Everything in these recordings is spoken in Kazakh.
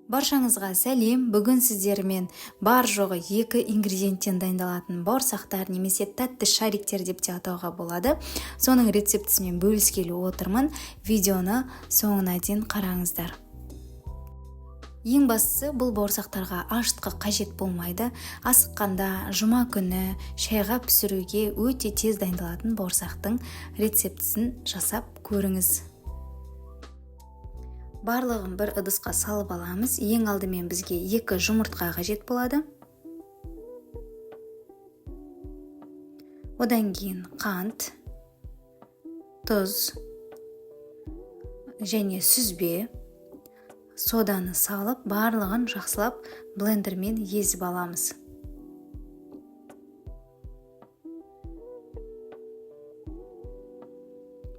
Баршаңызға сәлем. Бүгін сіздермен бар жоғы 2 ингредиенттен дайындалатын бауырсақтар немесе тәтті шариктер деп те атауға болады. Соның рецептісімен бөліскелі отырмын. Видеоны соңына дейін қараңыздар. Ең бастысы, бұл бауырсақтарға ашытқы қажет болмайды. Асыққанда жұма күні шайға пісіруге өте тез дайындалатын бауырсақтың рецептісін жасап көріңіз. Барлығын бір ыдысқа салып аламыз. Ең алдымен бізге 2 жұмыртқа қажет болады. Одан кейін қант, тұз және сүзбе, соданы салып, барлығын жақсылап блендермен езіп аламыз.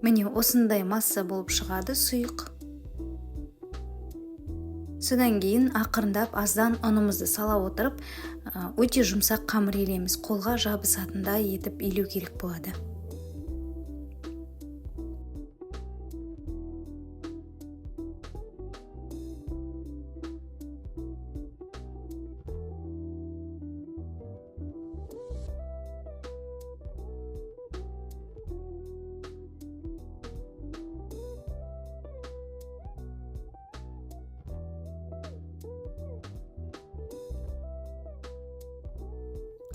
Міне осындай масса болып шығады сұйық. Содан кейін ақырындап аздан ұнымызды сала отырып, өте жұмсақ қамыр илейміз. Қолға жабысатындай етіп илеу керек болады.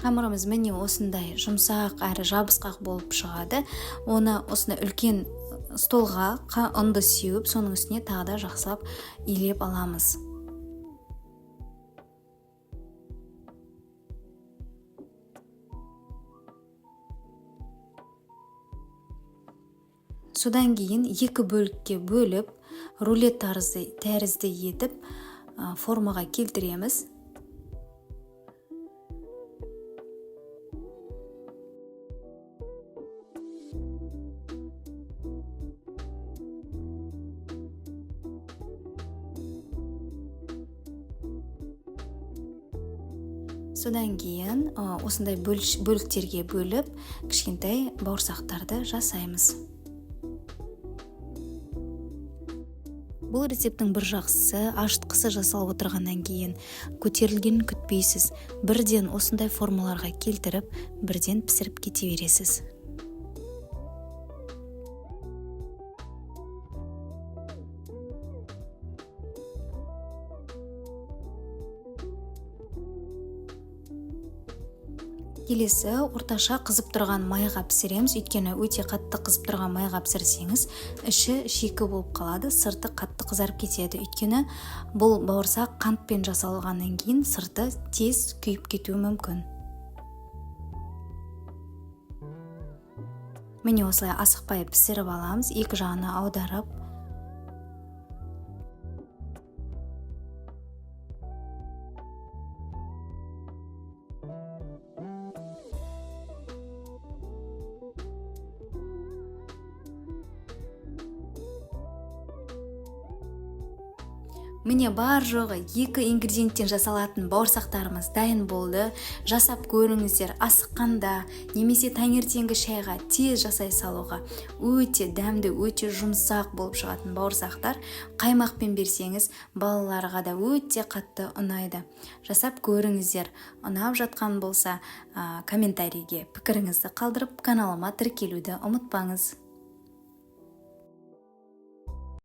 Қамырымыз міне осындай жұмсақ әрі жабысқақ болып шығады. Оны осындай үлкен столға ұнды сеуіп, соның үстіне тағы да жақсылап илеп аламыз. Содан кейін 2 бөлікке бөліп, рулет тәрізді етіп, формаға келтіреміз. Содан кейін осындай бөліктерге бөліп, кішкентай бауырсақтарды жасаймыз. Бұл рецепттің бір жақсысы, ашытқысы жасалып отырғаннан кейін көтерілгенін күтпейсіз. Бірден осындай формаларға келтіріп, бірден пісіріп кете бересіз. Келесі орташа қызып тұрған майға пісіреміз. Өйткені өте қатты қызып тұрған майға пісірсеңіз, іші шикі болып қалады, сырты қатты қызарып кетеді. Өйткені бұл бауырсақ қантпен жасалғаннан кейін сырты тез күйіп кетуі мүмкін. Міне осылай асықпай пісіріп аламыз, екі жағына аударып. Міне бар жоғы 2 ингредиенттен жасалатын бауырсақтарымыз дайын болды. Жасап көріңіздер, асыққанда немесе таңертеңгі шайға тез жасай салуға өте дәмді, өте жұмсақ болып шығатын бауырсақтар. Қаймақпен берсеңіз, балаларға да өте қатты ұнайды. Жасап көріңіздер. Ұнап жатқан болса, комментарийге пікіріңізді қалдырып, каналыма тіркелуді ұмытпаңыз.